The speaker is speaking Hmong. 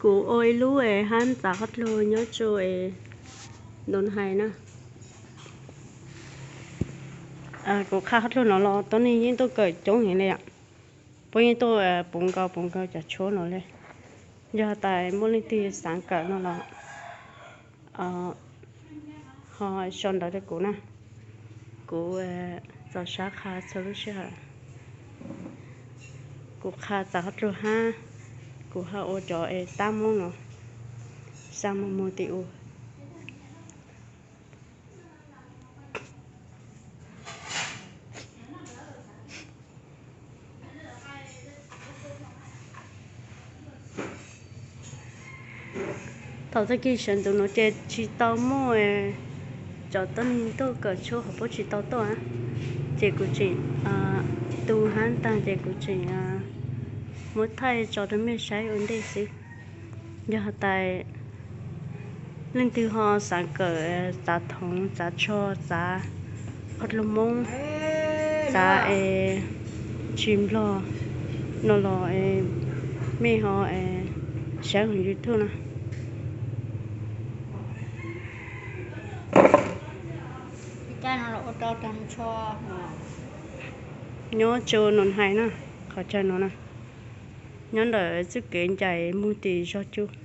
Kuv ua ib lub hab ntxav qhob dluag nyob rua Ntoos Hais na. Kuv qha qhob dluag no los tuab neeg yeej tuaj kawm coob heev le. Puab yeej tuaj puv nkaus puv nkaus cov tshuab no le. Yog tas muaj leej twg xaav kawm no los ho sau ntawv rua kuv na. Kuv txaus sab qha txhua lub sij hawm. Kuv qha ntxav qhob dluag hab kuv ho ua cov es tab Moob no, xaa moog moog tim u. Thaum tag kis sawv ntxuv nuav ces tsis tau muaj cov tuab neeg tuaj kawm tshuab hov puab tsis tau tuaj, ces kuv tseem tu hab taag ces kuv tseem muab thaij tso rua mej saib ua ntej xwb. Yog has tas leej twg ho xaav kawm txav thoov, txav tsho, txav qhob dluag Moob, txav es tsis Nplog no los mej ho saib YouTube na. Nyob rua Ntoos Hais na, qhov chaw nuav na, nyob ntawm txuj kev ncaim moog tim zog cub.